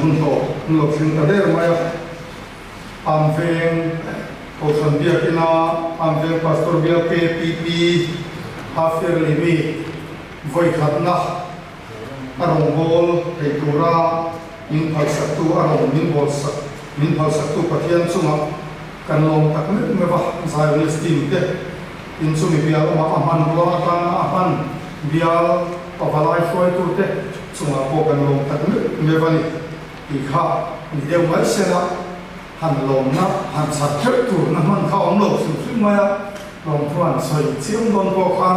hun tawh an lo thleng ta der mai a. Amveng Kohhran Biakina Amveng Pastor Bial KPP Half Yearly Meet vawi khatna a rawngbâwl thei tura min phalsaktu a rawn min bawlsak min phalsaktu Pathian chungah kan lawm tak meuh meuh a, Zionist team te in chumi bial awmah a hman rua atanga a hman bial pavalai hruaitute chungah pawh kan lawm tak meuh meuh a ni. Tih kha ni deuh mai sela, han lawmna han chhat theuh turna hman kha awm lo hrim hrim mai a, lawmthu han sawi chiam dawn pawh khan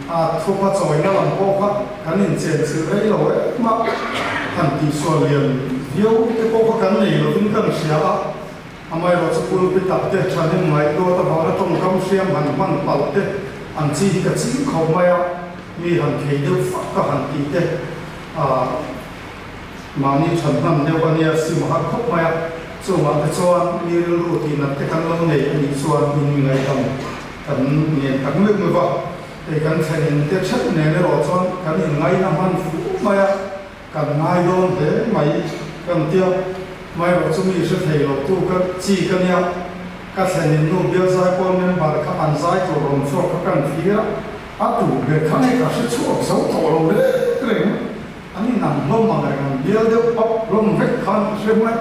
a thupa chawina lam pawh kha kan inchen chilh rei lo em a, han tihsual lian viau te pawh kha kan nei lovin kan hria a, amaherawhchu pulpit tak te thahnem ngaihtuat avanga tawngkam hriam han hman palh te ang chi hi ka ching khawp mai a, mi han thei deuh fak ka han tih te ah. Mahni than hman deuh a nia sim a har khawp mai a, chungah te chuan mi rilru tih nat te kan lo nei a nih chuan in mi ngaihdam kan ngen tak meuh meuh a, hei kan thlen in te theuh nen erawh chuan kan in ngaina hman fu mai a, kan ngai dawn hle mai kan tia, amaherawh chu mi hre thei lo tu ka chi ka nia, ka thlen in nu bialzai pawl member kha an zai tur rawn chhuak kha kan thlir a, a tu ber kha nge ka hre chhuak zo tawh lo reng reng. An inang hlawm ang reng an bial deuh pap hlawm vek khan ka hre mai.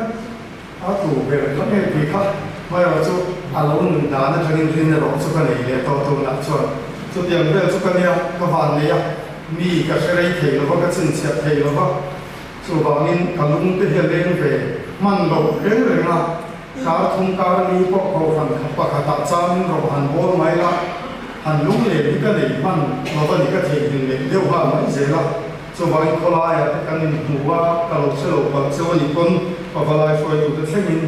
A tu ber kha nge tih kha hmaerawh chu a lo nun dan atangin rin erawh chu ka nei leh tawh tunah chuan chutiang vel chu ka nia ka van nei a, mi ka hre rei thei lova ka chhinchhiah thei lova chuvangin ka lung te hi a leng ve hman lo reng reng a, kar thum kar ni pawh kohhran khat pakhatah chamin rawh han bawl mai la han lung leh hi ka nei hman lova ni ka theihnghilh leh deuh nghal mai zel a. Chuvangin khawlaiah te kan inhmu a, ka lo hre lo palh cheu a nih pawn pavalai hruaitute thlengin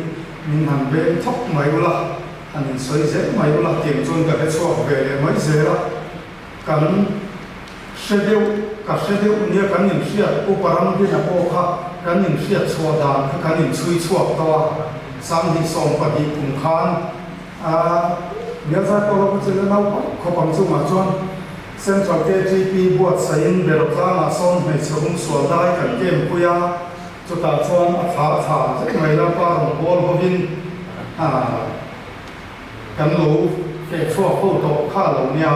min han veng thawk mai ula, han insawi zel mai ula tiang chuan ka hre chhuak ve leh mai zel a, kan hre deuh, ka hre deuh nia kan inhriat upa Ramdina pawh kha kan inhriat chhuah dan kha kan inchhui chhuak tawh a, 2020 kum khan a Bialzai pawh lo ka chilh a naupang khawp ang chungah chuan Central KTP buatsaihin Berawtlangah sawn hmeichhe hum sual dai kan kempui a, chutah chuan a thla a thla vek mai Lalpa rawn bawl hovin kan lo feh chhuak ho tawh kha lo nia,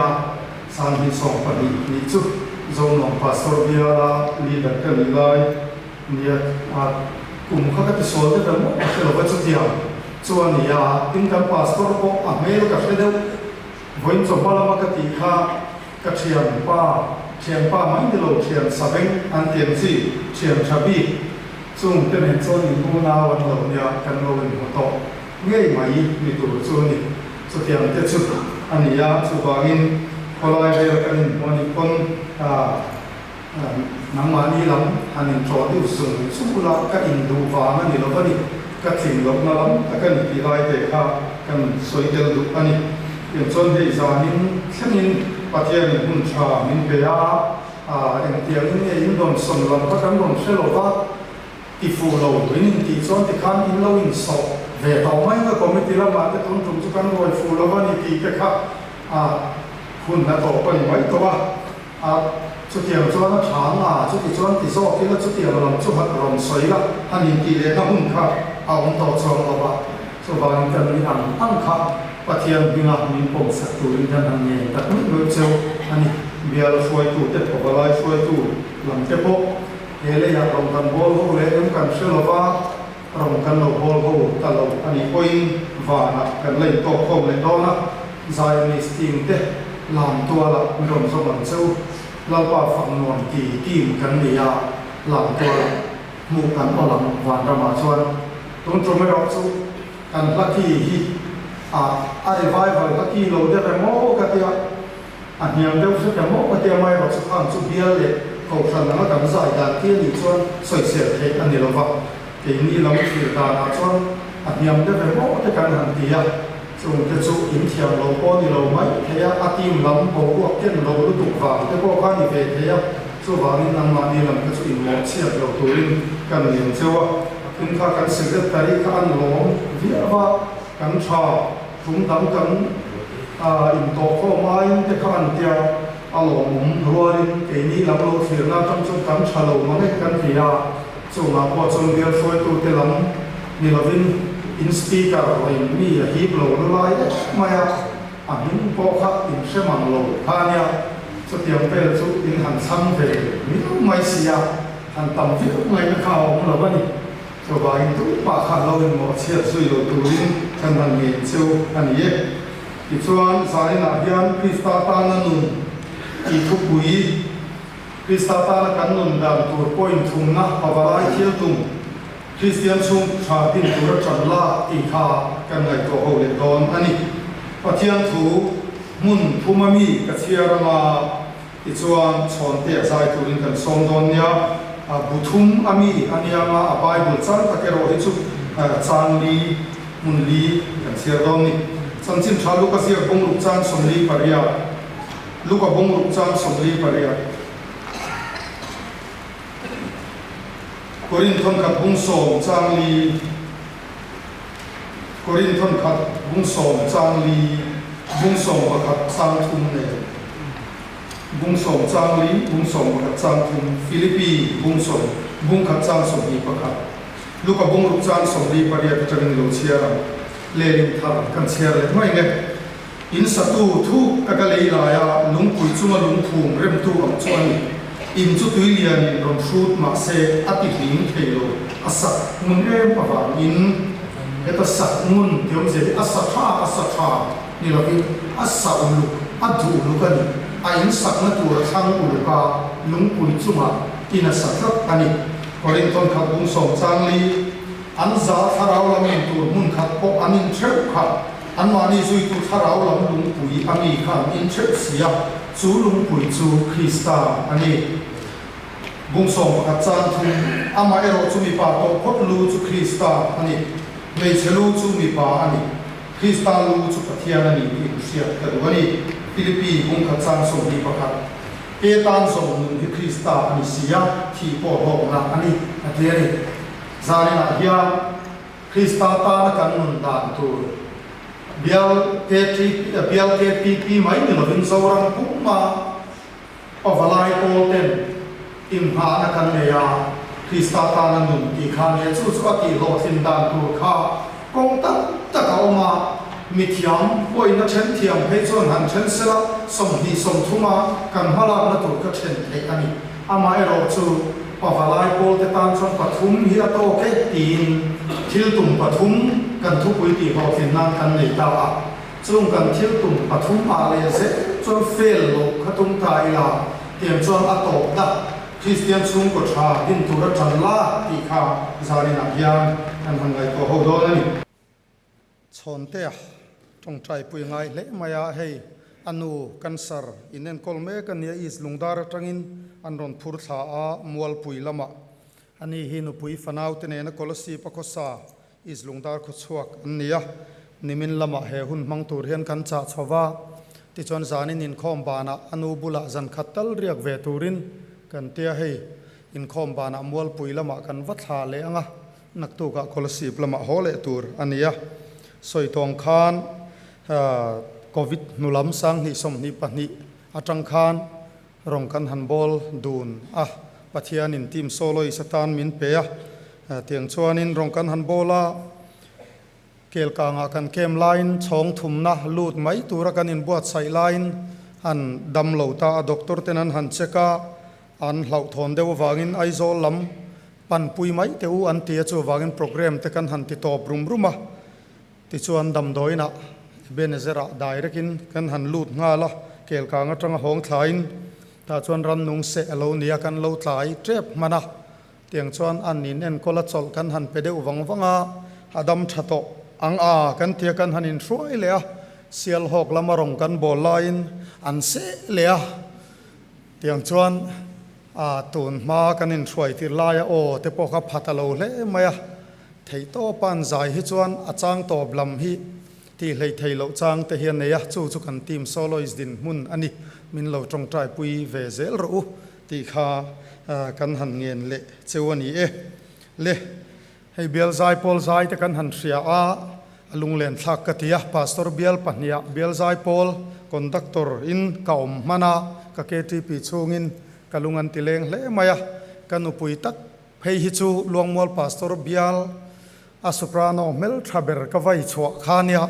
2020 nih chu Zonuam Pastor biala leader ka nih lai nia kum kha ka tisual deuh em ka hre lova chutiang chu a ni a, tin kan Pastor pawh a hmel ka hre deuh. Vawiin chawhma lama ka tih kha ka thian pa, thian pa mai ni lo thian saveng an ti ang chi, thian tha bik chung te nen chuan in unau an lo nia kan lo inhmu tawh ngei mai ni tur chu a ni. Chutiang te chu a ni a, chuvangin khawlai vel kan inhmu a nih pawn nangmahni lam han inṭawh deuh zung zung ula ka induh vang a ni lo va ni, ka tling lohna lam tak a ni tih lai te kha kan sawi tel duh a ni. Tiang chuan hei zanin thlengin Pathianin hun tha min pe a, engtiangin nge in rawn sawn lam kha kan rawn hre lo va, ti fuh lo in intih chuan tikhan in lo insawh ve tawh mai ang a, committee lamah te tun tum chu kan ruai fuh lo va ni tih te kha hun a tawp a ni mai tawh a. A, chutiang chuan a tha ang a, chuti chuan ti zawk ila chutiang lam chu han rawn sawi la, han intih lehna hun kha a awm tawh chuang lo va, chuvangin kan ni ang ang kha Pathian hminga min pawmsak turin hian han ngen tak meuh meuh cheu a ni. Bial hruaitu te, pavalai hruaitu lam te pawh he leiah rawn kan bawl ho leh em kan hre lo va, rawn kan lo bawl ho ta lo a nih pawhin vanah kan la intawk khawm leh dawn a, Zionist team te lam tualah min rawn zawm ang che u, Lalpa fak nuam ti team kan nei a, lam tualah hmuh kan awl ang vanramah chuan. Tun tum erawh chu kan hla ki hi a a revival hla ki lo deuh em aw ka tia, a hniam deuh hret em aw ka tia mai erawh chu khang chu bial leh kohhran anga kan zai dan khi a nih chuan sawisel theih a ni lo va, keini lam thlir danah chuan a hniam deuh em aw te kan han ti a. Chungte chu in thiam lo pawh ni lo mai thei a, a team lam boruak ken lo lutuk vang te pawh kha ni ve thei a, chuvangin nangmahni lam kha chu inmawh chhiat lo turin kan ngen cheu a, tin kha kan secretary kha an lawm viau a, kan tha tum dang kan intawh khawm aiin te kha an tia, a lawmawm rualin keini lam lo thlirna atang chuan kan tha lo mang e kan ti a. Chungah pawh chuan bial hruaitute lam ni lovin in speaker in mi a hip lo lu lai em mai a, a hming pawh kha in hre mang lo kha a nia. Chutiang vel chu in han chhang ve miau mai si a, han tam viau ngaihna kha a awm lo a ni. Chuvangin tumah kha lo inmawh chhiat zui lo turin kan han ngen cheu a ni e. Tichuan, zaninah hian Krista tana nun tih thupui, Krista tana kan nun dan tur point thumna pavalai thil tum, Kristian chhung tha din tura tan lak tih kha kan ngaihtuah ho leh dawn a ni. Pathian thu hmun thuma mi ka chhiar anga tichuan chhawnte a zai turin kan sawm dawn nia. Bu thum a mi a nia anga a Bible chang tak erawh hi chu chang li hmun li kan chhiar dawn ni. Chanchin tha Luka ziak bungruk chang 48, Luka bungruk chang 48. Korin thawnkhat bung sawm chang li Korin thawnkhat bung sawm chang li bung sawm pakhat chang thum nen bung sawm chang li bung sawm pakhat chang thum Philippi bung sawm bung khat chang 21 Luka bung ruk chang 48 atangin lo chhiar ang Lenin thar kan chhiar leh mai nge. In satu thuk taka lei laia lungpui chunga lungphum remtu ang chu a ni. In chu tui lianin rawn hrut mah se a ti hlim thei lo. A sak ngun em avangin heta sak ngun ti awmzia hi a sa tha a sa tha ni lovin a sa uluk, a duh uluk a ni. A in sakna tur a thlang uluk a, lungpui chungah in a sa tlat a ni. Korinthon khat bung sawm chang li an za thlarau lam in tur hmun khat pawh an in theuh kha. Anmahni zuitu thlarau lam lungpui a mi kha an intheuh si a, chu lungpui chu Krista a ni. Bung 11 chang thum, Amah erawh chu mipa tawh phawt lu chu Krista a ni, hmeichhe lu chu mipa a ni, Krista lu chu Pathian a ni tih hriat ka duh a ni. Philippi bung khat chang 21, Ke tan zawng nun hi Krista a ni si a, thih pawh hlawkna a ni, a ti a ni. Zaninah hian. Krista tana kan nun dan tur bial KTP bial KTP mai ni lovin Zoram puma pavalai pawl ten inghahna kan nei a, Krista tana nun tih kha nia chu chu a tih hlawhtlin dan tur kha kawng tak tak a awm a, mithiam pawhin a then thiam phei chuan han then sela 20 30 a kan hmalakna tur kha then theih a ni. Amaherawh chu pavalai pawlte tan chuan pathum hi a tawk e tiin thil tum pathum kan thupui tih hlawhtlin nan kan nei ta a. Chung kan thil tum pathum ah leh zel chuan fail loh kha tum ta ila tiang chuan a tawp dak Kristian chhungkaw tha din tur a tan la tih kha zaninah hian kan han ngaihtuah ho dawn a ni. Chhawntea tawngtai pui ngai hle mai a, hei a nu cancer in enkawl mek a nia, East Lungdar atangin an rawn phur thla a, Mualpui lamah a ni hi nupui fanau te nena Kolasib a khawsa East Lungdar khawchhuak an ni a, nimin lamah he hun hmang tur hian kan chah chho va, tichuan zanin inkhawm banah a nu bulah zan khat tal riak ve turin kan tia, hei inkhawm banah Mualpui lamah kan va thla leh ang a. Naktukah Kolasib lamah haw leh tur a ni a, sawi tawng khan Covid hnulam 2022 atang khan rawng kan han bawl dun a, Pathianin team soloist atan min pe a, tiang chuanin rawng kan han bawl a, Kelkangah kan kem laiin chhawng thumna lut mai tura kan inbuatsaih laiin an dam lo ta a, doctor ten an han check a, an hlauhthawn deuh avangin Aizawl lam Panpui mai teh u an ti a, chuvangin programme te kan han ti tawp rum rum a, tichuan damdawiinah Ebenezer-ah direct-in kan han lut nghal a, Kelkang atanga hawng thlaiin tah chuan rannung seh a lo ni a, kan lo tlai tep hman a, tiang chuan an in enkawl a chawlh kan han pe deuh vang vang a, a dam tha tawh ang a kan ti a, kan han inhruai leh a, Sialhawk lama rawng kan bawl laiin an seh leh a, tiang chuan. A tun hma kan inhruai tir laia aw te pawh kha phat a lo hle mai a, theihtawpa an zai hi chuan a chang tawp lam hi tih hleih thei loh chang te hi a nei a, chu chu kan team soloist dinhmun a ni, min lo tawngtai pui ve zel rawh u tih kha kan han ngen leh cheu a ni e. Le hei bial zai pawl zai te kan han hria a, a lunglen thlak ka ti a, Pastor bial pahniha bial zai pawl conductor in ka awm hman a, ka KTP chhungin ka lung an ti leng hle mai a, ka nupui tak Hei hi chu Luangmual Pastor bial a soprano hmeltha ber ka vai chhuah kha nia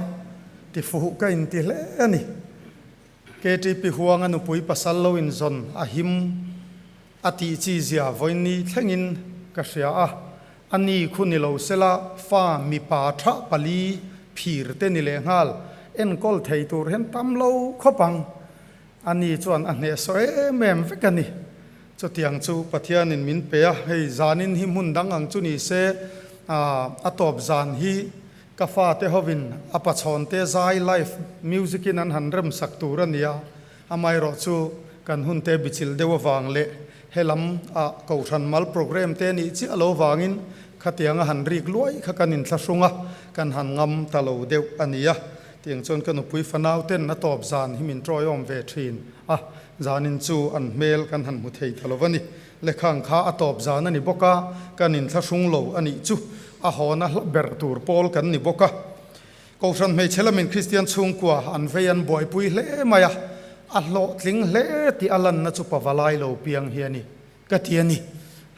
ti fuh ka inti hle a ni. KTP huanga nupui pasal lo inzawn a him a tih chi zia vawiinni thlengin ka hria a, a ni khu ni lo sela fa mipa tha pali phir te ni lehnghal enkawl thei tur hian tam lo khawp ang. A ni chuan a hnehsawh em em vek a ni. Chutiang chu Pathianin min pe a, hei zanin hi hmun dang ang chu ni se, a tawp zan hi ka fate hovin a pachhawnte zai live music in an han remsak tur a ni a, amaherawh chu kan hunte bichilh deuh avang leh helam ah Kohhran mal programme te nih chiah lo vangin khatiang a han rik luai kha kan inthlahrung a, kan han ngam ta lo deuh a ni a. Tiang chuan ka nupui fanau ten a tawp zan hi min tawiawm ve thin a, zanin chu an hmel kan han hmu thei ta lo a ni. Lekhang kha a tawp zan a ni bawk a, kan inthlahrung lo a nih chu a hawna hla ber tur pawl kan ni bawk a. Kohhran hmeichhe lamin Kristian chhungkua an vei an buaipui hle mai a, a hlawhtling hle tih a lanna chu pavalai lo piang hi a ni. Ka ti a ni.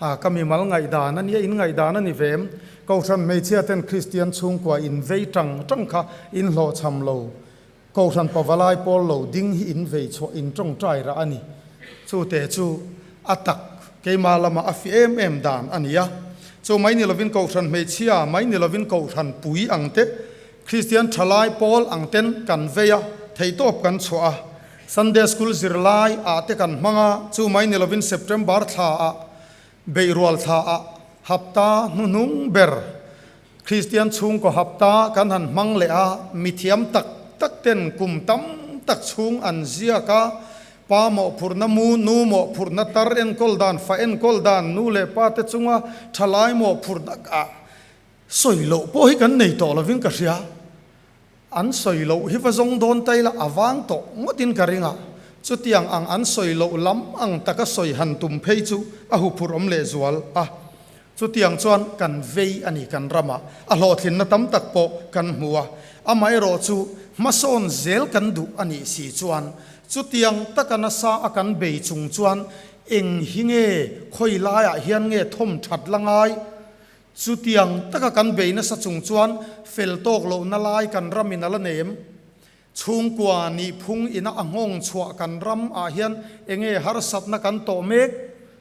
A, ka mimal ngaihdan a nia, in ngaihdan a ni ve em? Kohhran hmeichhia ten Kristian chhungkua in vei tang tang kha in hlawhchham lo. Kohhran pavalai pawl lo ding hi in vei chhuah in tawngtai rah a ni. Chu te chu a tak keimah lamah a fi em em dan a ni a. Chu mai ni lovin Kohhran hmeichhia mai ni lovin Kohhran pui ang te, Kristian thalai pawl ang ten kan vei a, theihtawp kan chhuah a. Sunday School zirlai ah te kan hmang a, chu mai ni lovin September thla ah Beihrual thla ah hapta hnuhnung ber Kristian chhungkaw hapta kan han hmang leh a, mithiam tak tak ten kum tam tak chhung an ziak a, pa mawhphurhna mu, nu mawhphurhna tar enkawl dan, fa enkawl dan, nu leh pa te chunga thalai mawhphurhna ah sawi loh pawh hi kan nei tawh lovin ka hria. An sawi loh hi va zawng dawn ta ila a vang tawh ngawtin ka ring a, chutiang ang an sawi loh lam ang taka sawi han tum phei chu a huphurh awm lehzual a. Chutiang chuan kan vei a ni kan ramah a hlawhtlinna tam tak pawh kan hmu a, amaherawh chu hmasawn zel kan duh a nih si chuan chutiang taka nasa a kan bei chung chuan eng hi nge khawi laiah hian nge thawm that la ngai? Chutiang taka kan bei nasa chung chuan fel tawk lohna lai kan ramin a la nem. Chhungkua nih phung ina a nghawng chhuah kan ram ah hian enge harsatna kan tawh mek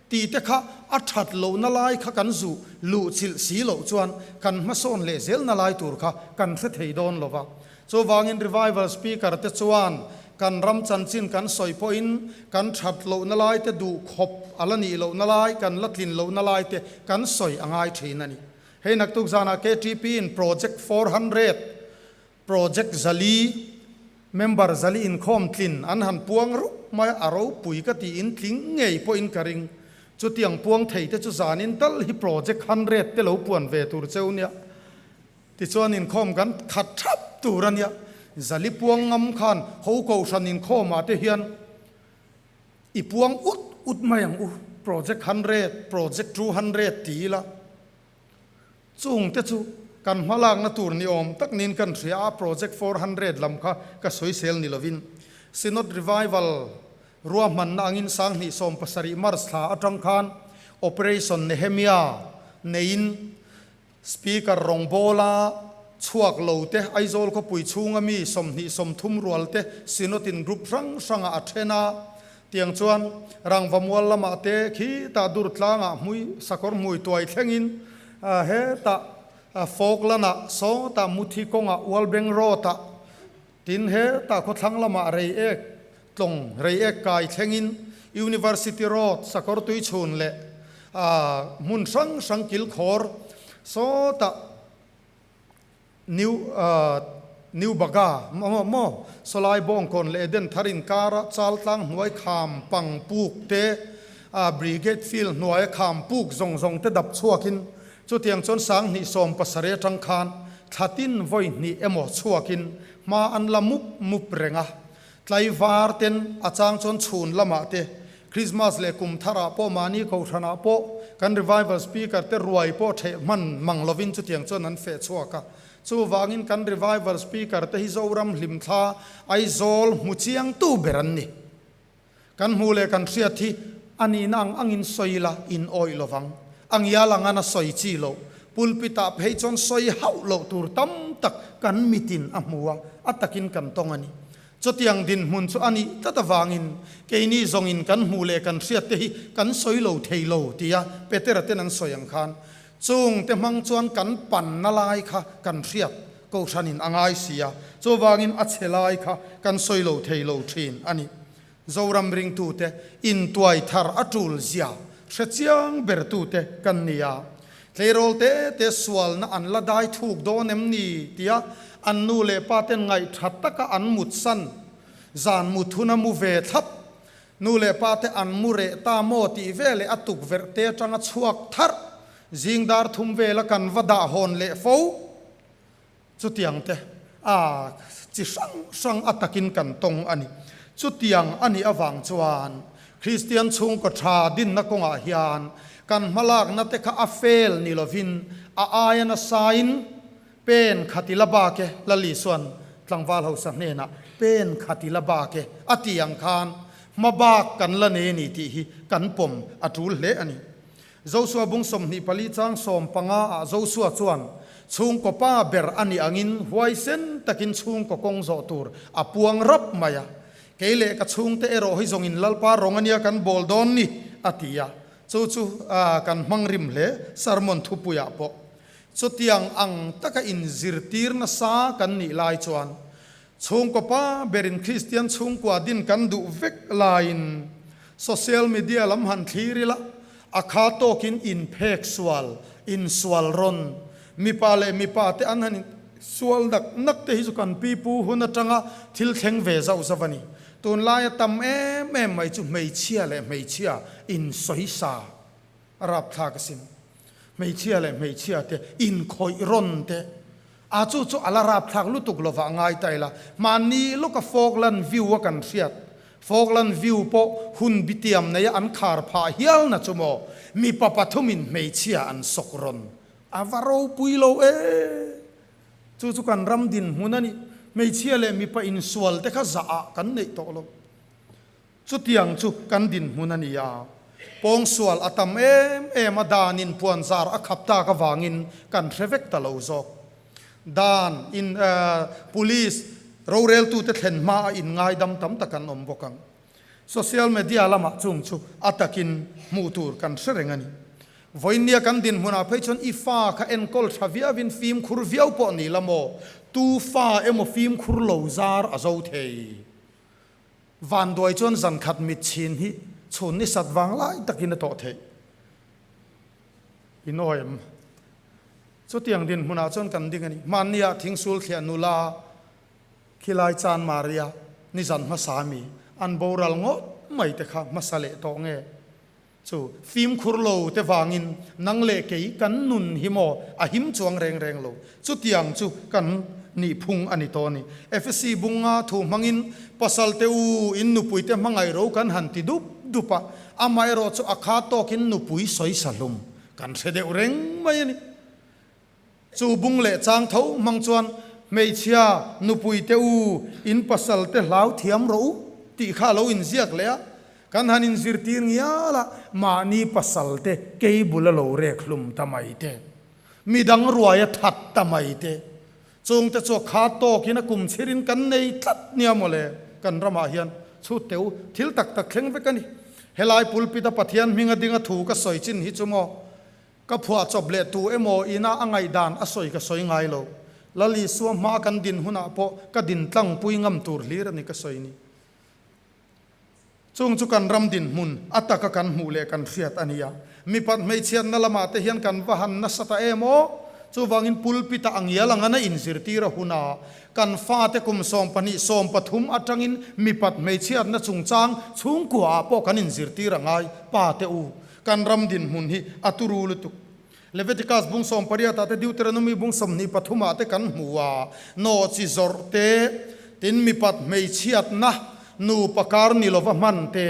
tih te kha a that lohna lai kha kan zu luh chilh si loh chuan kan hmasawn leh zelna lai tur kha kan hre thei dawn lo va. Chuvangin Revival Speaker te chuan kan ram chanchin kan sawi pawhin kan that lohna lai te duh khawp a la nih lohna lai, kan la tlin lohna lai te kan sawi a ngai thin a ni. Hei naktuk zanah KTP in Project 400, Project zali, member zali inkhawm tlin an han puang rup mai a, a ropui ka tiin tling ngei pawhin ka ring. Chutiang puang thei te chu zanin tal hi Project hundred te lo puan ve tur cheu nia. Tichuan inkhawm kan khat thap tur a nia. Zali puang ngam khan ho kohhran inkhawmah te hian i puang ut ut mai ang u, project 100, project 200 ti ila. Chung te chu kan hmalakna tur ni awm tak niin kan hria a, project 400 lam kha ka sawisel ni lovin Synod Revival ruahmanna angin 2017 March thla atang khan Operation Nehemia neiin Speaker rawngbawla chhuak lo te, Aizawl khawpui chhunga mi 20 30 rual te Synod-in group hrang hrangah a then a, tiang chuan Rangvamual lamah te khitah Durtlangah hmui sakawr hmui tuai thlengin hetah Falkland-ah sawtah Muthi kawngah Ualbeng Road-ah tin hetah khawthlang lamah Reiek Tlawng Reiek kai thlengin University Road sakawr tuichhun leh hmun hrang hrang kilkhawr sawtah New New Baga maw maw Sawlai Bawngkawn leh Eden thar inkara Chaltlang hnuai kham pang puk te Brigade Field hnuaia kham puk zawng zawng te dap chhuakin chutiang chuan 2017 atang khan thlatin vawi hnih emaw chhuakin hma an la mup mup reng a. Tlaivar ten a chang chuan chhun lamah te, Christmas leh kum tharah pawh mahni kohhranah pawh kan revival speaker te ruai pawh theh hman mang lovin chutiang chuan an feh chhuak a. Chuvangin kan revival speaker te hi Zoram hlimthla Aizawl hmu chiangtu ber an ni. Kan hmuh leh kan hriat hi a nihna ang angin sawi ila in awih lovang. A ngial angan a sawi chi loh. Pulpit-ah phei chuan sawi hauh loh tur tam tak kan mitin a hmu a, a takin kan tawng a ni. Chutiang dinhmun chu a nih tlat avangin keini zawngin kan hmuh leh kan hriat te hi kan sawi lo thei lo tia Petera ten an sawi ang khan chung te hmang chuan kan panna lai kha kan hriat kohhranin a ngai si a, chuvangin a chhe lai kha kan sawi lo thei lo thin a ni. Zoram ringtute intuai thar a tul zia hre chiang bertute kan ni a. Tleirawl te te sualna an la dai thuk dawn em ni tia an nu leh pa ten ngaihtha taka an mutsan zan mut hun a mu ve thlap. Nu leh pa te an mu reh ta maw tih veleh a tukverh te atanga chhuak tharh zing dar thum vela kan va dah hawn leh fo. Chutiang te a chi hrang hrang a takin kan tawng a ni. Chutiang a nih avang chuan Kristian chhungkaw tha dinna kawngah hian kan hmalakna te kha a fel ni lovin a aia nasain pen khat i la bak e, Lali chuan tlangval hausa hnenah pen khat i la bak e a tih ang khan hmabak kan la nei a ni tih hi kan pawm a tul hle a ni. Josua bung 24 chang 15 ah Josua chuan chhungkaw pa ber a nih angin huaisen takin chhungkaw kawng zawh tur a puang rap mai a. Kei leh ka chhungte erawh hi zawngin Lalpa rawng ania kan bawl dawn ni, a ti a. Chu chu kan hmang rim hle sermon thupuiah pawh. Chutiang ang taka inzirtir nasa kan nih lai chuan Chhungkaw pa berin Kristian chhungkua din kan duh vek laiin social media lam han thlir ila, a kha tawkin inphek sual, insual rawn, mipa leh mipa te an han insual nak nak te hi chu kan pipu hun atanga thil thleng ve zauh zauh a ni. Tunlaia tam em em mai chu hmeichhia leh hmeichhia insawisa a rapthlak asin. Hmeichhia leh hmeichhia te inkhawih rawn te a chu chu a la rapthlak lutuk lovah ngai ta ila. Mahni lawka Falkland View a kan hriat, Falkland View pawh hun bitiam neia an khar phah hial na chu maw, mipa pathumin hmeichhia an sawk rawn a va ropui lo e. Chu chu kan ram dinhmun a ni. Hmeichhia leh mipa insual te kha zah ah kan neih tawh lo. Chutiang chu kan dinhmun a ni a, pawngsual a tam em em a, danin puanzar a khap tak avangin kan hre vek ta lo zawk. Dan in police roreltute thlen hma a inngaidam tam tak an awm bawk ang. Social media lamah chung chu a takin hmuh tur kan hre reng a ni. Vawiinnia kan dinhmunah phei chuan i fa kha enkawl tha viauin fimkhur viau pawh ni la maw, tu fa emaw fimkhur lo zar a zo thei. Vanduai chuan zan khat mit chhin hi chhun ni sat vang lai takin a tawh theih. I nawi em? Chutiang dinhmunah chuan kan ding a ni. Hmannia thingsul thliah nula khilai Chan Maria nizan hmasa mi an boral ngawt mai te kha hmasa leh tawh nge? Chu fimkhur lo te vangin nang leh kei kan nun hi maw a him chuang reng reng lo. Chutiang chu kan nih phung a ni tawh a ni. Efesi bunga thu hmangin pasal te u in nupui te hmangaih ro kan han ti dup dup a, amaherawh chu a kha tawkin nupui sawi sa hlum kan hre deuh reng mai a ni. Chu bung leh chang tho hmang chuan hmeichhia nupui te u in pasal te hlau thiam rawh u tih kha a lo inziak leh a, kan han inzirtir ngial a, mahni pasal te kei bul a lo rek hlum ta mai te, midang ruai a that ta mai te, chung te chu a kha tawkin a kum chhirin kan nei tlat nia mawle, kan ramah hian chhut teh u, thil tak tak thleng vek a ni. Helai pulpit a Pathian hminga dinga thu ka sawi chin hi chu maw Ka phuah chawp leh tu emaw ina a ngaihdan a sawi ka sawi ngai lo. Lal Isua hma kan din hunah pawh ka din tlangpui ngam tur hlir a ni ka sawi ni. Chung chu kan ram dinhmun a taka kan hmuh leh kan hriat a ni a. Mipat hmeichhiatna lamah te hian kan va han nasa ta em aw? Chuvangin pulpit ah a ngial ang an a inzirtir a hun a, kan fate kum 12, 13 atangin mipat hmeichhiatna chungchang chhungkua ah pawh kan inzirtir a ngai, pa te u. Kan ram dinhmun hi a turu lutuk. Leviticus bung 18 ah te Deuteronomy bung 23 ah te kan hmu a, nawhchi zawrh te, tin mipat hmeichhiatna nupa kar ni lova hman te,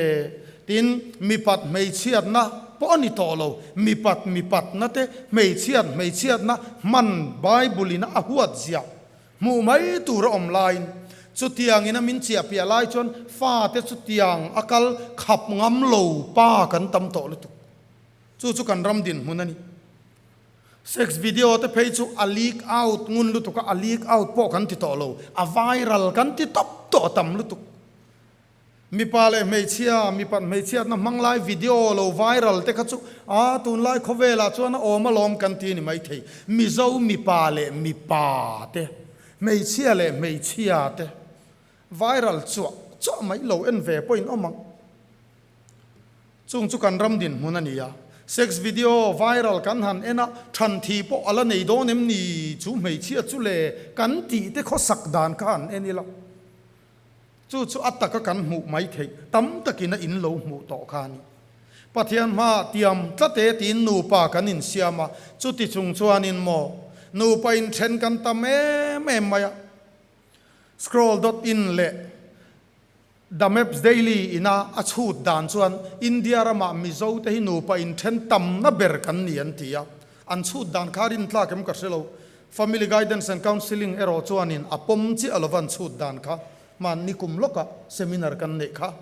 tin mipat hmeichhiatna pawh a ni tawh lo, mipat mipatna te, hmeichhiat hmeichhiatna hman Bible in a huat ziah. Hmuh mai tur a awm laiin chutiangin a min chiah piah lai chuan fate chutiang a kal khap ngam lo pa kan tam tawh lutuk. Chu chu kan ram dinhmun a ni. Sex video te phei chu a leak out ngun lutuk a, a leak out pawh kan ti tawh lo, a viral kan ti tawp tawh tam lutuk. Mipa leh hmeichhia, mipat hmeichhiatna hmang lai video lo viral te kha chu a tunlai khawvelah chuan a awm alawm kan ti a ni maithei. Mizo mipa leh mipa te, hmeichhia leh hmeichhia te viral chuah chuah mai lo en ve pawhin awm ang. Chung chu kan ram dinhmun a ni a, sex video viral kan han en a, than thi pawh a la nei dawn em ni chu hmeichhia chu le kan tih te khawsak dan kha han en ila. Chu chu a taka kan hmuh mai theih tam takin a in lo hmuh tawh kha a ni. Pathian hmaah tiam tlate tiin nupa kan insiam a, chuti chung chuanin maw nupa inthen kan tam em em mai a. Scroll dot in leh The Maps Daily ina a chhut dan chuan India ramah Mizote hi nupa inthen tamna ber kan ni an ti a, an chhut dan kha rintlak em ka hre lo. Family Guidance and Counselling erawh chuanin a pawm chiah lo van chhut dan kha hmanni kum lawkah seminar kan neih kha.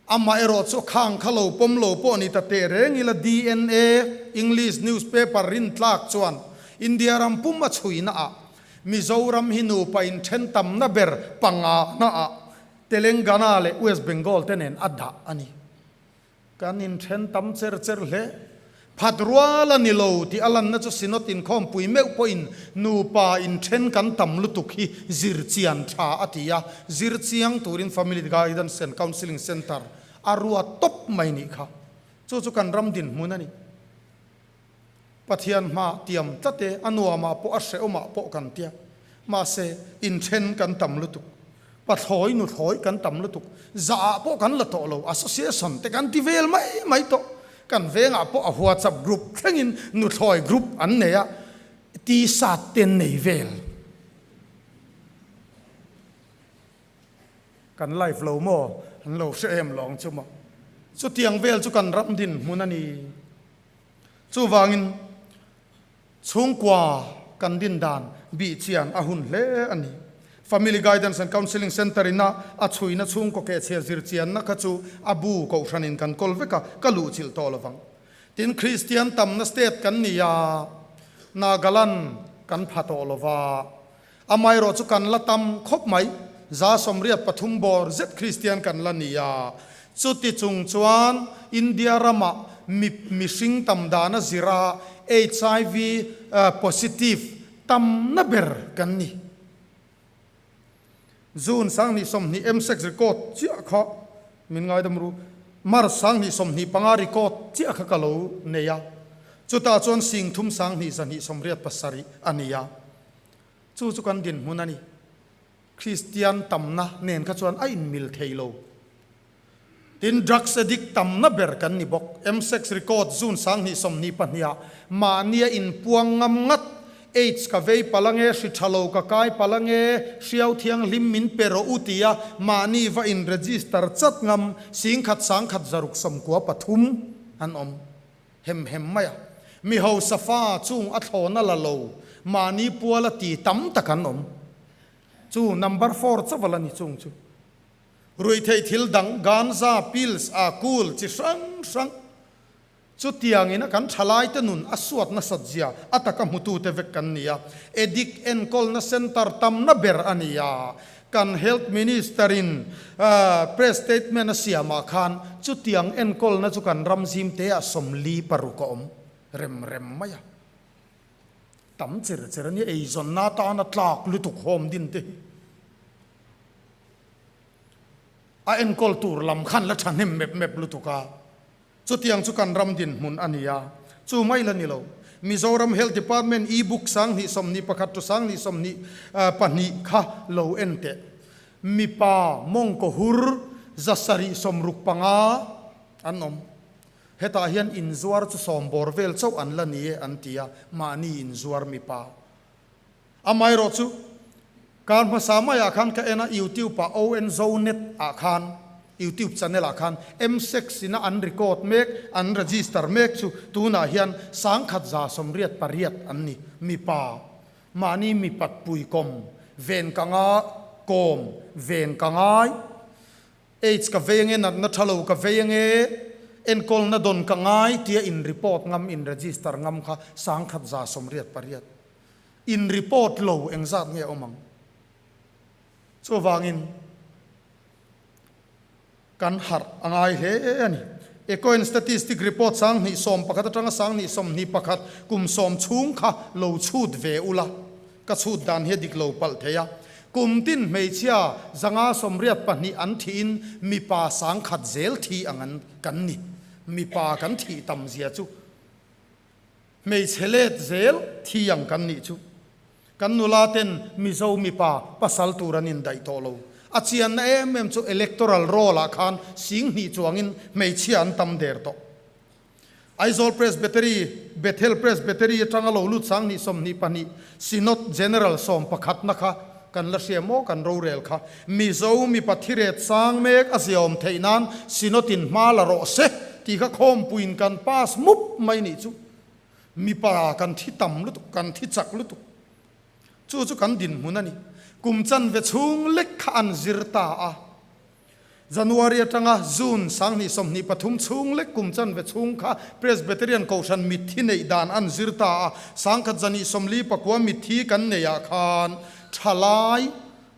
Amah erawh chu khang kha lo pawm lo pawh ni ta teh reng ila DNA English newspaper rintlak chuan India ram pum a chhuina ah Mizoram hi nupa inthen tamna ber pangana ah Telangana leh West Bengal te nen a dah a ni. Kan inthen tam cher cher hle. Phat rual a ni lo tih a lanna chu Synod inkhawmpui meuh pawhin nupa inthen kan tam lutuk hi zir chian tha a ti a, zir chiang turin Family Guidance and Counselling Centre a ruat tawp mai nih kha. Chu chu kan ram dinhmun a ni. Pathian hma tiam tlat e, a nuamah pawh a hrehawmah pawh kan tia. Mahse, inthen kan tam lutuk. Pathlawi nuthlawi kan tam lutuk. Zahah pawh kan la tawh lo, association te kan ti vel mai mai tawh. Kan vengah pawh a WhatsApp group thlengin nuthlawi group an nei a, T-shirt te an nei vel. Kan live lo maw? An lo hre em lawng chu maw? Chutiang vel chu kan ram dinhmun a ni. Chuvangin chhungkua kan din dan bih chian a hun hle a ni. Family Guidance and Counselling Centre ina a chhuina chhungkaw kehchhia zir chianna kha chu a bu kohhranin kan kawl vek a, ka luhchilh tawh lovang. Tin, Kristian tamna state kan ni a, Nagaland kan pha tawh lova, amaherawh chu kan la tam khawp mai, 83 bawr zet Kristian kan la ni a, chuti chung chuan India ramah mi mihring tam dana zira HIV positive tamna ber kan ni. June 2020 MSEC record chiah kha min ngaidam ru, March 2025 record chiah kha ka lo nei a, chutah chuan 30 2 287 a ni a. Chu chu kan dinhmun a ni. Kristian tamna nen kha chuan a inmil thei lo. Tin, drugs addict tamna ber kan ni bawk. M-sex record June 2022 ah mahnia inpuang ngam ngat, AIDS ka vei palh ange, hri tha lo ka kai palh ange, hriau thianghlim min pe rawh u tia mahni va in register chat ngam 10 100 693 an awm. Hem hem mai a, mi hausa fa chung a thlawna la lo, mahni puala ti tam tak an awm. Chu number four chauh la ni chung chu. Ruihtheih thil dang, ganja, pills, a cool chi hrang hrang chutiangin a kan thalaite nun a suat nasat zia a taka hmutute vek kan ni a. Addict enkawlna centre tamna ber a ni a. Kan Health Minister in press statement a siamah khan chutiang enkawlna chu kan ram zimte ah 46 a awm rem rem mai a. Tam cher cher a nia, eizawnna atana tlak lutuk hawm din te hi a enkawl tur lam khan la thahnem mep mep lutuk a. Chutiang chu kan ram dinhmun a ni a, chu mai la ni lo. Mizoram Health Department e-book 2021 to 2022 kha lo en teh. Mipa mawngkaw hur 765 an awm. Hetah hian inzuar chu sawm bawr vel chauh an la ni e an ti a, mahni inzuar mipa. Amaherawh chu, kar hmasa maiah khan ka en a, YouTube ah ON Zonet ah khan, YouTube channel ah khan M-sex ina an record mek, an register mek chu tunah hian 1188 an ni. Mipa, mahni mipat pui kawm, ven ka nga kawm, ven ka ngai, AIDS ka vei ange, natna tha lo ka vei ange, Enkawlna dawn ka ngai tia in report ngam, in register ngam kha 1188. In report lo engzat nge awm ang? Chuvangin kan harh a ngai hle a ni. Ecoin Statistic Report 2011 atanga 2021 kum sawm chhung kha lo chhut ve ula, ka chhut dan hi a dik lo palh thei a. Kum tin hmeichhia 582 an thihin mipa 1000 zel thi ang an kan ni. Mipa kan thih tam zia chu hmeichhe let zel thi ang kan nih chu. Kan nula ten Mizo mipa pasal tur an indaih tawh lo. A chianna em em chu electoral roll ah khan 2000 chuangin hmeichhia an tam der tawh. Aizawl Presbytery, Bethel Presbytery atanga lo lut 2022 Synod General sawmpakhatna kha kan la hria maw kan rorel kha. Mizo mipa thiret sang mek a ziaawm theih nan Synod in hma la rawh se tih kha khawmpuiin kan pass mup mai nih chu. Mipa kan thi tam lutuk, kan thi chak lutuk. Chu chu kan dinhmun a ni. Kum chanve chhung lek kha an zir ta a. January atanga June 2023 chhung lek kum chanve chhung kha Presbyterian Kohhran mitthi neih dan an zir ta a. 1149 mitthi kan neih ah khan thalai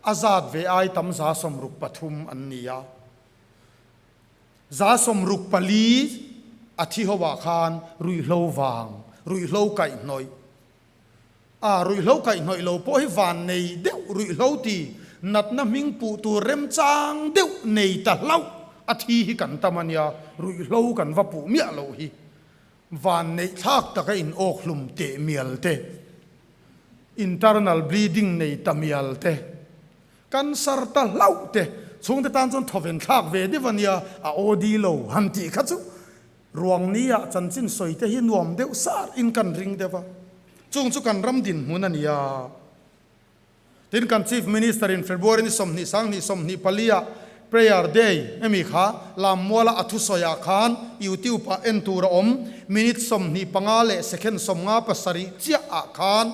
a zat ve ai tam 63 an ni a. 64 a thi ho ah khan ruihhlo vang, ruihhlo kaihhnawih. A, ruihhlo kaihhnawih lo pawh hi van nei deuh ruihhlo ti natna hming puh tur remchang deuh nei ta hlauh a thi hi kan tam a nia, ruihhlo kan va puh miah loh hi. Van neih thlak taka in awk hlum teh mial te, internal bleeding nei ta mial te, Cancer ta hlauh te chhungte tan chuan thawven thlak ve deuh a nia, a OD lo han tih kha chu ruang nia chanchin sawi te hi nuam deuh sar in kan ring deuh a, chung chu kan ram dinhmun a nia. Tin kan Chief Minister in February ni 20 2024 ah Prayer Day emi kha Lammuala a thusawi ah khan YouTube ah en tur a awm, minute 25 leh second 57 chiah ah khan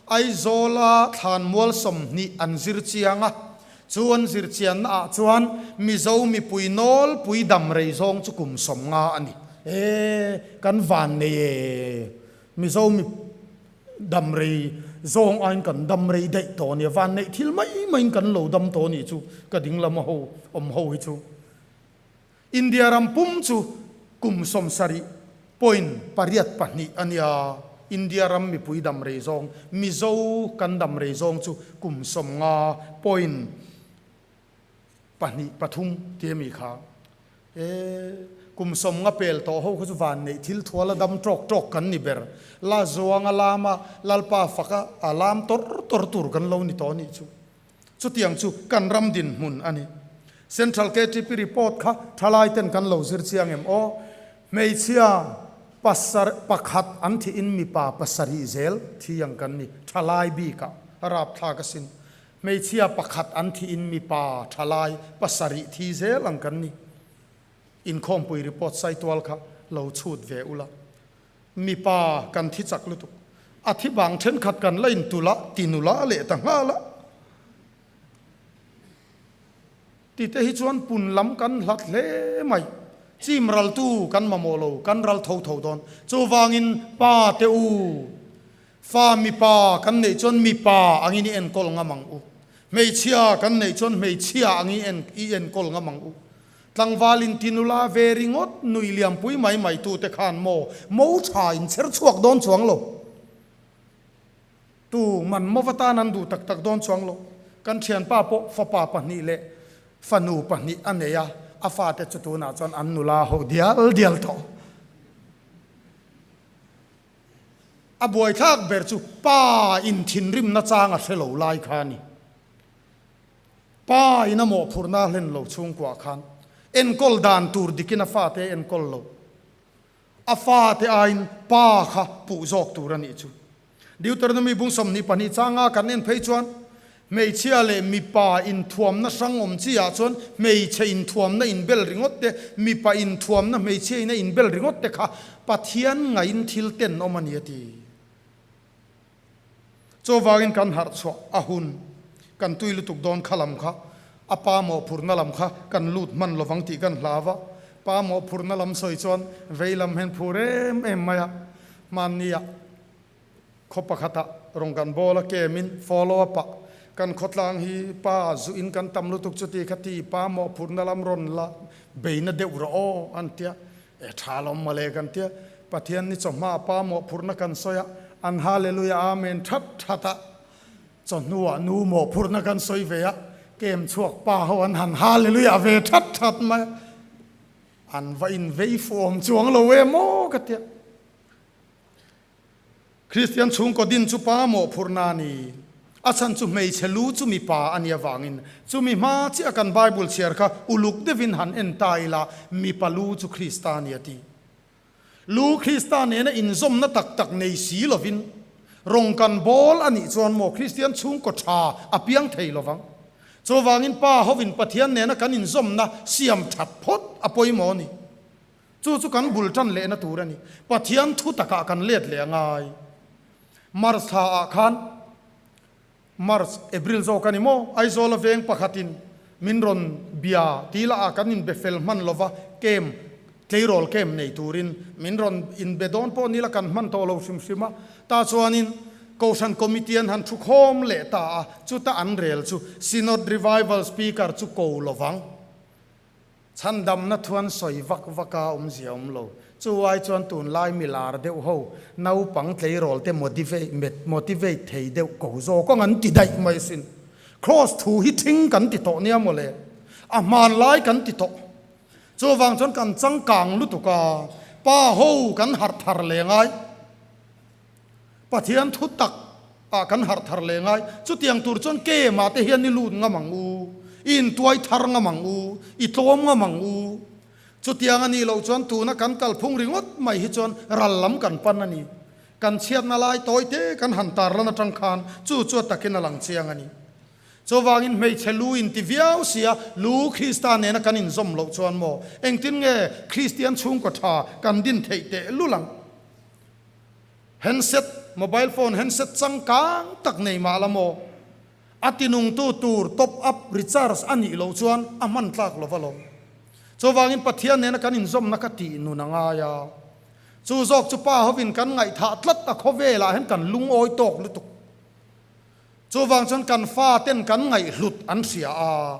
Aizawla thlanmual 20 an zir chiang a, chu an zir chianna ah chuan Mizo mipui nawlpui dam rei zawng chu kum 50 a ni. E, kan van nei e, Mizo mi dam rei zawng aiin kan dam rei daih tawh a nia, van neih thil mai maiin kan lo dam tawh a nih chu, ka ding lama ho awm ho hi chu. India ram pum chu kum 70 point pariat pahnih a nia. India ram mipui dam rei zawng, Mizo kan dam rei zawng chu kum 50 point pahnih pathum ti a mi kha. E, kum 50 pel tawh ho kha chu van neih thil thuala dam tawk tawk kan ni ber. La zuanga lama Lalpa faka a lam tawr tawr tur kan lo ni tawh a nih chu. Chutiang chu kan ram dinhmun a ni. Central KTP report kha thalai ten kan lo zir chiang em aw? Hmeichhia pasar pakhat an thihin mipa pasarih zel thi ang kan ni. Thalai bikah a rapthlak asin. Hmeichhia pakhat an thihin mipa thalai pasarih thi zel ang kan ni. Inkhawmpui report saitual kha lo chhut ve ula. Mipa kan thi chak lutuk. A thi bang thenkhat kan la intulh a, tinula a leh ta nghal a. Tite hi chuan pun lam kan hlat hle mai. Chim raltu kan mamawh lo, kan ral tho tho dawn. Chuvangin pa te u, fa mipa kan neih chuan mipa angin i enkawl ngam ang u. Hmeichhia kan neih chuan hmeichhia angin i enkawl ngam ang u. Tlangval in ti nula ve ringawt nui liampui mai mai tu te khan maw mo tha in chher chhuak dawn chuang lo. Tu man mova tan an duh tak tak dawn chuang lo. Kan thianpa pawh fapa pahnih leh fanu pahnih a nei a, a fate chu tunah chuan an nula ho dial dial tawh. A buaithlak ber chu pa in thinrimna chang a hre lo lai kha a ni. Pa in a mawhphurhna a hlen lo chhungkuah khan enkawl dan tur dikin a fate a enkawl lo. A fate aiin pa kha puh zawk tur a nih chu. Deuteronomy bung 22 changa kan en phei chuan hmeichhia leh mipa inthuamna hrang awm chi ah chuan hmeichhe inthuamna inbel ringawt te, mipa inthuamna hmeichhia in a inbel ringawt te kha Pathian ngaiin thil tenawm a ni a ti. Chuvangin kan harh chhuah a hun, kan tui lutuk dawn kha lam kha, a pa mawhphurhna lam kha kan lut hman lovang tih kan hlau a. Pa mawhphurhna lam sawi chuan vei lam hian phur em em mai a, hmannia khaw pakhatah rawn kan bawl a kemin follow up ah kan khawtlang hi pa zu in kan tam lutuk chuti kha ti pa mawhphurhna lam rawn la beina deuh rawh aw an tia e tha lawm mawle kan tia Pathian ni chawhma pa mawhphurhna kan sawi a an hallelujah amen that that a Chawhnuah nu mawhphurhna kan sawi ve a, kem chhuak pa ho an han hallelujah ve that that mai a, an va invei fuh awm chuang lo em aw ka tia. Kristian chhungkaw din chu pa mawhphurhna a ni. A chhan chu hmeichhe lu chu mipa a nih avangin chumi hma chiah kan Bible chhiar kha uluk deuhin han en ta ila mipa lu chu Krista a ni a ti. Lu Krista nena inzawmna tak tak nei si lovin rawng kan bawl a nih chuan maw Kristian chhungkaw tha a piang thei lovang. Chuvangin Pa hovin Pathian nena kan inzawmna siam that phawt a pawimawh a ni. Chu chu kan bul tan lehna tur a ni. Pathian thu takah kan let leh a ngai. March thla ah khan March, April zawk a ni maw? Aizawla veng pakhatin min rawn bia ti lah a kan inbe fel hman lova camp, tleirawl camp nei turin min rawn inbe dawn pawh ni la kan hman tawh lo hrim hrim a. Tah chuanin Kohhran Committee an han thu khawm leh ta a, chuta an rel chu Synod Revival Speaker chu ko lovang. Chhandamna thuan sawi vak vak a awmzia awm lo. Chu ai chuan tunlai mi lar deuh ho naupang tleirawl te motivate thei deuh ko zawk ang an ti daih mai asin. Kraws thu hi thing kan ti tawh nia mawle. A hmanlai kan ti tawh. Chuvang chuan kan changkang lutuk a, pa ho kan harh thar leh ngai. Pathian thu tak ah kan harh thar leh ngai. Chutiang tur chuan kemah te hian i lut ngam ang u, i intuai thar ngam ang u, i tlawm ngam ang u. Chutiang a nih loh chuan tuna kan kalphung ringawt mai hi chuan ral lam kan pan a ni. Kan chhiatna lai tawi te kan han tarlan atang khan chu chu a takin a lang chiang a ni. Chuvangin hmeichhe lu inti viau sia lu Krista nena kan inzawm loh chuan maw engtin nge Kristian chhungkaw tha kan din theih tehlul ang? Handset, mobile phone handset changkang tak nei mah la maw? A tinungtu tur top up, recharge a nih loh chuan a hman tlak lo va lo. Chuvangin Pathian nena kan inzawmna kha tih nun a ngai a. Chu zawk chu Pa hovin kan ngaihthah tlat a khawvelah hian kan lungawi tawk lutuk. Chuvang chuan kan faten kan ngaihhlut an hria a.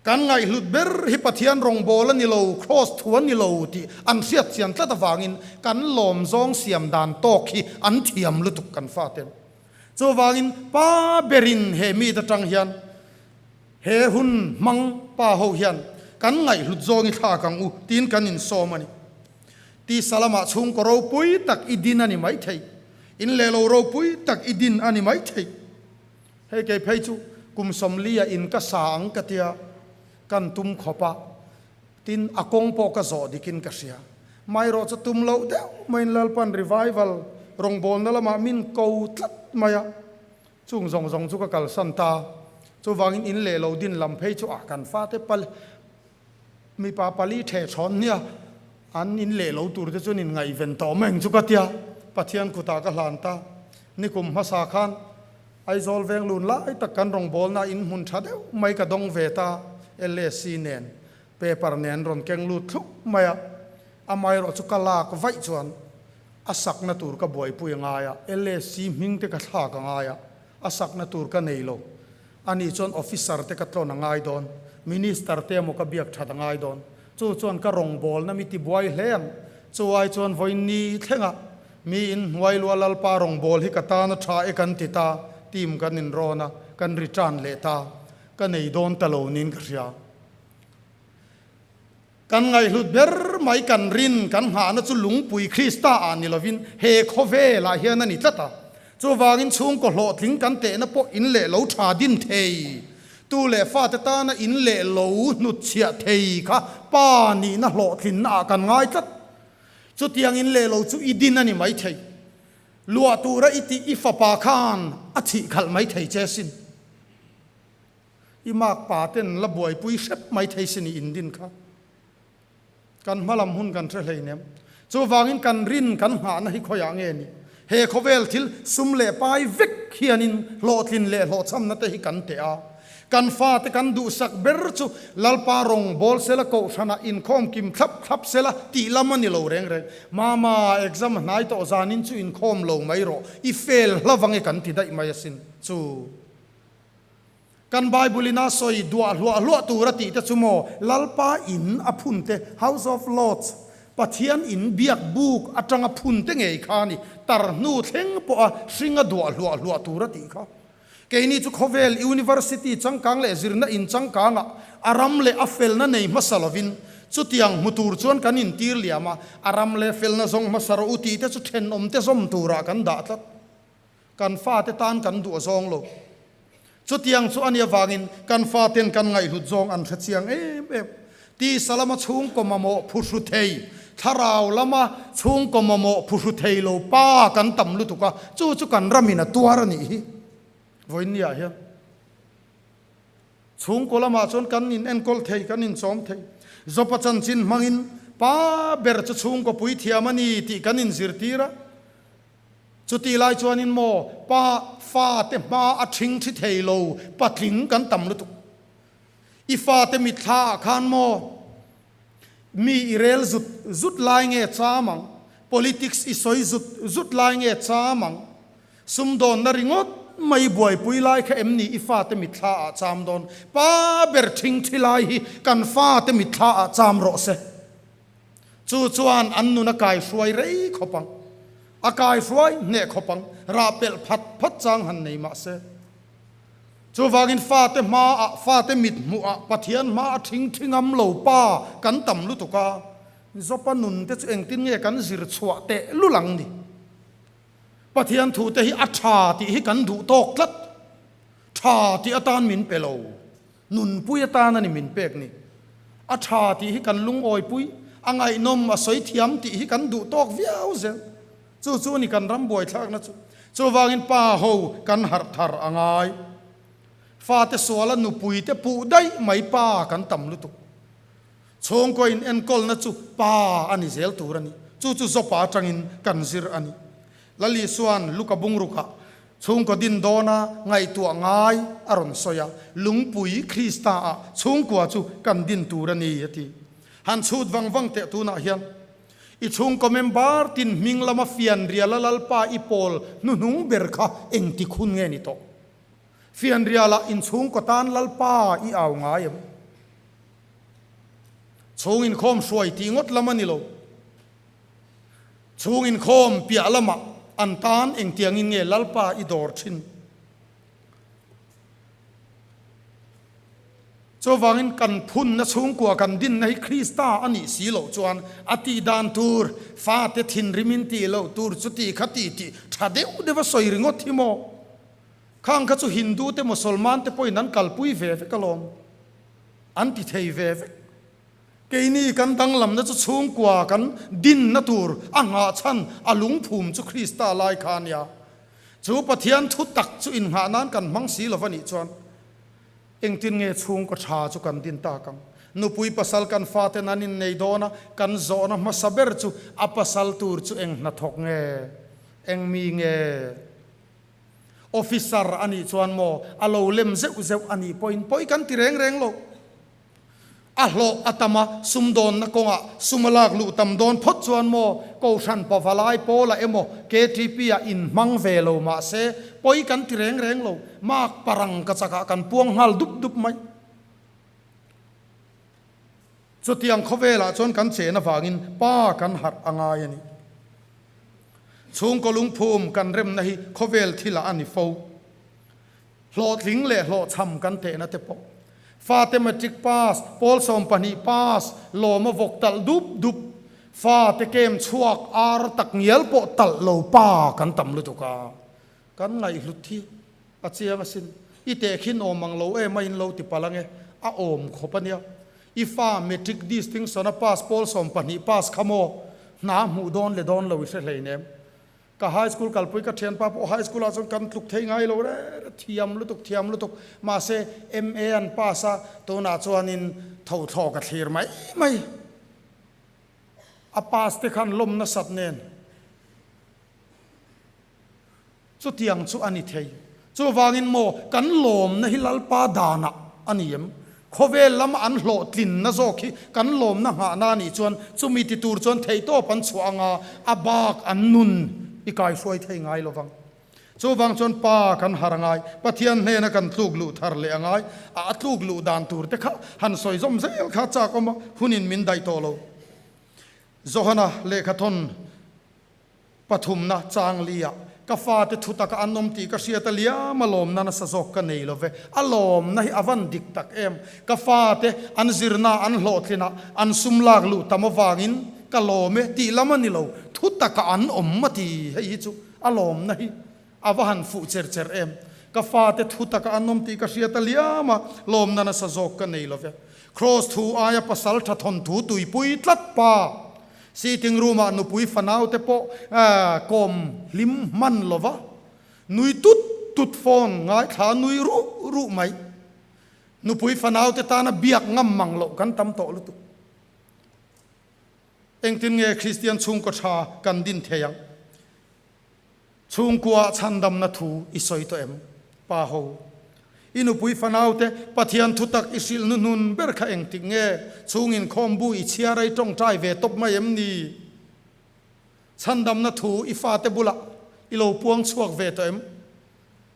Kan ngaihhlut ber hi Pathian rawngbâwl a ni lo, Kraws thu a ni lo tih an hriat chian tlat avangin kan lawm zawng siam dan tawk hi an thiam lutuk kan faten. Chuvangin pa berin he meet atang hian he hun hmang pa ho hian kan ngaihhlut zawng i thlak ang u tiin kan insawm a ni. Tisa lamah chhungkaw ropui tak i din a ni maithei, in leh lo ropui tak i din a ni maithei. Hei kei phei chu kum sawmlia in ka sa ang ka tia, kan tum khawp a, tin a kawng pawh ka zawh dikin ka hria. Maherawh chu tum loh deuh maiin Lalpan revival rawngbawlna lamah min ko tlat mai a, chung zawng zawng chu ka kalsan ta. Chuvangin in leh lo din lam phei chu a kan fate pal mipa pali theh thawn nia an in leh lo tur te chuan in ngaihven tawh mai ang chu ka tia, Pathian kutah ka hlan ta. Nikum hmasa khan Aizawl veng lun lai tak kan rawngbawlna in hmun tha deuh mai ka dawng ve ta, LAC nen paper nen rawn keng lut thlup mai a, amaherawh chu ka lak vaih chuan a sakna tur ka buaipui a ngai a, LAC hming te ka thlak a ngai a, a sakna tur ka nei lo, ani chuan officer te ka tlawn a ngai dawn, minister te emaw ka biak that a ngai dawn, chu chuan ka rawngbawlna mi tibuai hle ang, chu ai chuan vawiin ni thlengah Mi in hnuai lua Lalpa rawngbâwl hi ka tân a ṭha e kan ti ta, team kan inrawn a, kan return leh ta. Ka nei dawn ta lo niin ka hria. Kan ngaihhlut ber mai kan rin, kan nghahna chu lungpui Krista ah ni lovin he khawvelah hian a ni tlat a. Chuvangin chhungkaw hlawhtling kan tehna pawh in leh lo ṭha din thei, tu leh fate tana in leh lo hnutchhiah thei kha Pa nihna hlawhtlinna ah kan ngai tlat. Chutiang in leh lo chu i din a ni maithei. Luah tura i tih i fapa khan a thih khalh maithei che sin. I mak pa ten la buaipui hrep maithei sin i indin kha. Kan hmalam hun kan hre hleinem. Chuvangin kan rin kan nghahna hi khawiah nge ni? He khawvel thil sum leh pai vek hianin hlawhtlin leh hlawhchhamna te hi kan teh a. Kan fate kan duhsak ber chu Lalpa rawng bawl sela kohhranah inkhawm kim thlap thlap sela tih lam a ni lo reng reng. Mama, exam a hnai tawh zanin chu inkhawm lo mai rawh, i fail hla vang e kan ti daih mai asin chu. Kan Bible in a sawi duah hluah hluah tur a tih te chu maw Lalpa in a phun te, House of Lords, Pathian in biak buk atanga phun te ngei kha a ni, tar hnu thleng pawha hringa duah hluah hluah tur a tih kha. Keini chu khawvel University changkang leh zirna in changkangah a ram leh a felna nei hmasa lovin chutiang hmu tur chuan kan intir liam a, a ram leh felna zawng hmasa rawh u tih te chu thenawmte zawm turah kan dah tlat. Kan fate tan kan duh a zawng lo. Chutiang chu a nih avangin kan faten kan ngaihhlut zawng an hre chiang em em. Tisa lama chhungkaw mamawh phuhru thei, thlarau lama chhungkaw mamawh phuhru thei lo pa kan tam lutuk a, chu chu kan ramin a tuar a nih hi. Vawiinniah hian chhungkaw lamah chuan kan in enkawl thei, kan inchawm thei. Zawpa chanchin hmangin pa ber chu chhungkaw puithiam a ni tih kan inzirtir a. Chutih lai chuanin maw pa fate hma a ṭhing ṭhi thei lo patling kan tam lutuk. I fate mitthla ah khan maw mi i rel zut zut lai nge cham ang, politics i sawi zut zut lai nge cham ang, sumdawnna ringawt mai buaipui lai kha em ni i fate mitthla ah cham dawn? Pa ber ṭhing ṭhi lai hi kan fate mitthla ah cham rawh se. Chu chuan an nun a kaihruai rei khawp ang, a kaihruai hneh khawp ang, rah pelh phat phat chang han nei mah se. Chuvangin fate hmaah, fate mit hmuhah, Pathian hmaa thing thi ngam lo pa kan tam lutuk a, Zopa nun te chu engtin nge kan zir chhuah teh lul ang ni? Pathian thu te hi a tha tih hi kan duh tawk tlat. Tha tih atan min pe lo, nunpui atan a ni min pek ni. A tha tih hi kan lungawipui, a ngaihnawm, a sawi thiam tih hi kan duh tawk viau zel. Chu chu a ni kan ram buaithlakna chu. Chuvangin pa ho kan harh thar a ngai. Fate suala nupuite puh daih mai pa kan tam lutuk. Chhungkaw in enkawlna chu pa a ni zel tur a ni. Chu chu Zawpa atangin kan zir a ni. Lali chuan Luka bungrukah chhungkaw din dawna ngaihtuah ngai a rawn sawi a, Lungpui Krista ah chhungkua chu kan din tur a ni a ti. Han chhut vang vang teh tunah hian I chhungkaw member tin hming lama fianriala Lalpa i pawl hnuhnung ber kha engtik hun nge ni tawh? Fianrialah in chhungkaw tan Lalpa i au ngai em? Chhung inkhawm hruai tih ngawt lam a ni lo. Chhung inkhawm piah lamah an tan engtiangin nge Lalpa i dawr thin? Chuvangin kan phunna chhungkua kan dinna hi Krista a nih si loh chuan a tih dan tur, fate thinrimin tih loh tur chu tih kha tih tih tha deuh deuh a sawi ringawt hi maw? Khang kha chu Hindu te Mosolman te pawhin an kalpui ve vek alawm, an ti thei ve vek. Keini kan danglamna chu chhungkua kan dinna tur a nghahchhan a lungphum chu Krista lai kha a nia. Chu Pathian thu tak chu innghah nan kan hmang si lo va nih chuan Engtin nge chhungkaw tha chu kan din tak ang? Nupui pasal kan faten an innei dawn a, kan zawhna hmasa ber chu a pasal tur chu eng hnathawk nge? Eng mi nge? Officer a nih chuan maw a lo lem zeuh zeuh a nih pawhin pawi kan ti reng reng lo. A hlawh a tam a, sumdawnna kawngah sum a lak luh tam dawn phawt chuan maw Kohhran Pavalai Pawla emaw KTP ah inhmang ve lo mah se pawi kan ti reng reng lo, mark parang ka chakah kan puang nghal dup dup mai. Chutiang khawvelah chuan kan chen avangin pa kan harh a ngai a ni. Chhungkaw lungphum kan remna hi khawvel thilah a ni fo. Hlawhtling leh hlawhchham kan tehna te pawh. Fate matric pass, pawl 12 pass, lawma vawk talh dup dup, fate kem chhuak ar tak ngial pawh talh lo pa kan tam lutuk a. Kan ngaihhlut hi a chiang asin. I tehkhin awm ang lo em a in lo ti palh ange. A awm khawp ania. I fa matric distinction a pass, pawl 12 pass kha maw hna hmuh dawn le dawn lo i hre hleinem. Ka high school kalpui ka thianpa pawh high school ah chuan kan tluk thei ngai lo re re, thiam lutuk thiam lutuk mahse MA an pass a tunah chuanin tho thlawh ka thlir mai mai. A pass te khan lawm nasat nen chutiang chu a ni thei. Chuvangin maw kan lawmna hi Lalpa danah a ni em? Khawvel lama an hlawhtlinna zawk hi kan lawmna nghahna a nih chuan chumi ti tur chuan theihtawp an chhuah anga a bak an nun i kaihruai thei ngai lo vang. Chuvang chuan Pa kan har a ngai, Pathian hnena kan tluk luh thar leh a ngai, a tluk luh dan tur te kha han sawi zawm zel kha chak awm a, hunin min daih tawh lo. Johana lehkhathawn pathumna chang li-ah, Ka fate thu taka an awm tih ka hriat a liam a lawmna nasa zawk ka nei lo ve. A lawmna hi a van dik tak em? Ka fate an zirna an hlawhtlinah an sum lak luh tam avangin ka lawm e tih lam a ni lo, thu taka an awm a ti hei hi chu. A lawmna hi a va han fuh cher cher em. Ka fate thu taka an awm tih ka hriat a liam a, lawmna nasa zawk ka nei lo ve. Kraws thu aia pasal tha thawn thu tuipui tlat pa. Sitting room ah nupui fanau te pawh kawm hlim hman lo va, nui tut tut phone ngaithla nui ruh ruh mai. Nupui fanau te tana biak ngam mang loh kan tam tawh lutuk. Engtin nge Kristian chhungkaw tha kan din thei ang? Chhungkua chhandamna thu i sawi tawh em? Pa ho, i nupui fanaute Pathian thutak i hrilh hnuhnun ber kha engtik nge? Chhung inkhawm bu i chhiar a i tawngtai ve tawp mai em ni? Chhandamna thu i fate bulah i lo puang chhuak ve tawh em?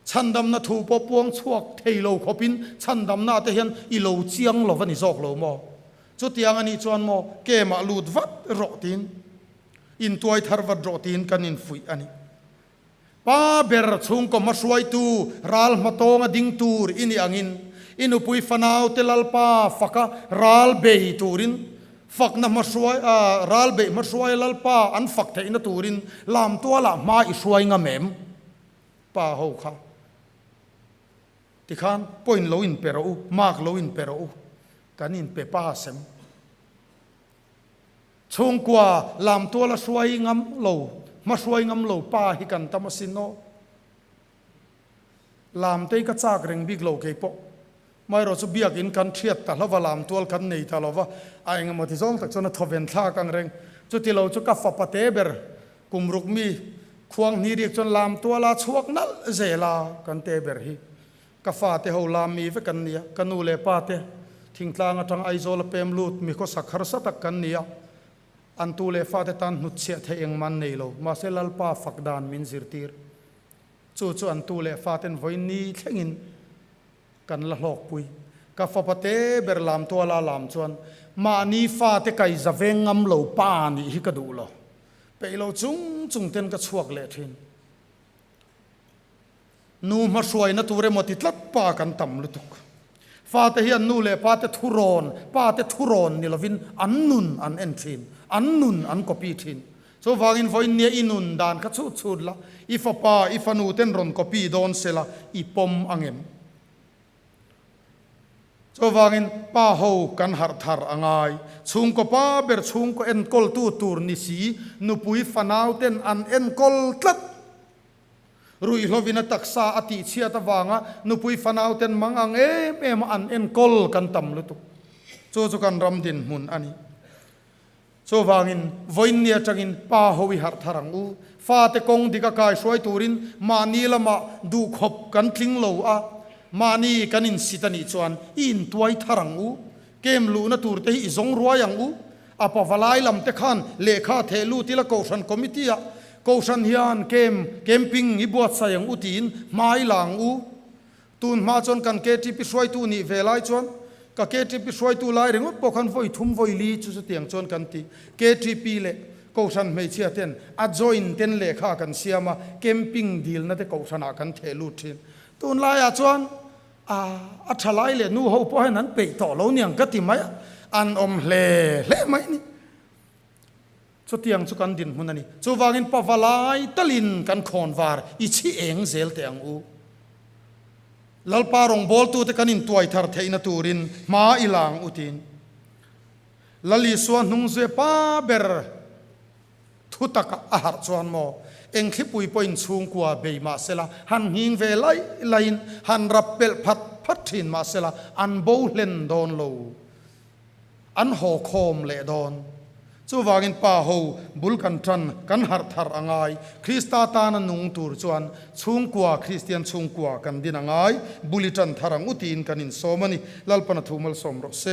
Chhandamna thu pawh puang chhuak thei lo khawpin chhandamna te hian i lo chiang lo va ni zawk lo maw? Chutiang a nih chuan maw kemah lut vat rawh tiin intuai thar vat rawh tiin kan infuih a ni. Pa ber chhungkaw hmahruaitu ral hmatawnga ding tur i nih angin i nupui fanaute Lalpa faka ral bei turin fakna hmahruai ral beih hmahruaia Lalpa an fak theihna turin lamtualah hma i hruai ngam em? Pa ho kha tikhan point lo inpe rawh u, mark lo inpe rawh u, kan inpe pa sem. Chhungkua lamtuala hruai ngam lo, hma hruai ngam lo pa hi kan tam asin aw. Lamtei ka chak reng bik lo kei pawh. Amaherawh chu biakin kan thiat ta hlova lamtual kan nei ta lova, a engemaw ti zawng tak chuan a thawven thlak ang reng. Chuti lo chu ka fapa te ber Kum ruk mi khuang hni riak chuan lam tuala chhuak nalh zel a, kan te ber hi ka fate ho lam mi vek an nia, ka nu leh pa te thingtlang atang Aizawl a pem lut mi khawsak harsa tak kan nia, an tu leh fate tan hnutchhiah theih engmah an nei lo, mahse Lalpa fak dan min zirtir. Chu chu an tu leh faten vawiin ni thlengin Kan la hlawkpui. Ka fapa te ber lam tuala lam chuan mahni fate kai za veng ngam lo pa nih hi ka duh lo. Peih lo chung chung ten ka chhuak leh thin. Nu hmahruaina tur emaw ti tlat pa kan tam lutuk. Fate hian nu leh pa te thurawn, pa te thurawn ni lovin an nun an en thin, an nun an copy thin. Chuvangin vawiinnia i nun dan kha chhut chhut la, i fapa, i fanu ten rawn copy dawn se la, i pawm ang em? Chuvangin pa ho kan harh thar a ngai. Chhungkaw pa ber chhungkaw enkawltu tur ni si, nupui fanau ten an enkawl tlat. Ruihhlovin a taksa a tihchhiat avanga nupui fanau ten mang ang em em a an enkawl kan tam lutuk. Chu chu kan ram dinhmun a ni. Chuvangin, vawiinni atangin pa ho i harh thar ang u. Fate kawng dik a kaihruai turin mahni lamah duhkhawp kan tling lo a, mahni kan insit a nih chuan i intuai thar ang u. Kem luhna turte hi i zawng ruai ang u. A pavalai lam te khan lehkha theh lut ila Kohhran Committee ah Kohhran hian kem camping i buatsaih ang u tiin hmai la ang u. Tun hma chuan kan KTP hruaitu nih ve lai chuan ka KTP hruaitu lai ringawt pawh khan vawi thum vawi li chu chutiang chuan kan ti. KTP leh Kohhran hmeichhia ten a join ten lehkha kan siam a, camping dilna te Kohhranah kan theh lut thin. Tun laiah chuan a a tha lai leh nu ho pawh hian an peih tawh lo niang ka ti mai a, an awm hle hle mai ni. Chutiang chu kan dinhmun a ni. Chuvangin pavalai talin kan khawnvar i chhi eng zel teh ang u. Lalpa rawngbawltute kan intuai thar theihna turin hma i la ang u tiin Lal Isua hnungzue pa ber thu taka a harh chuan maw eng thlipui pawhin chhungkua bei mah sela han nghing ve laih laihin han rap pelh phat phat thin mah sela an bo hlen dawn lo. An haw khawm leh dawn. Chuvangin pa ho bul kan tan kan harh thar a ngai. Krista tana nung tur chuan chhungkua, Kristian chhungkua kan din a ngai. Bul i tan thar ang u tiin kan insawm a ni. Lalpan a thu malsawm rawh se.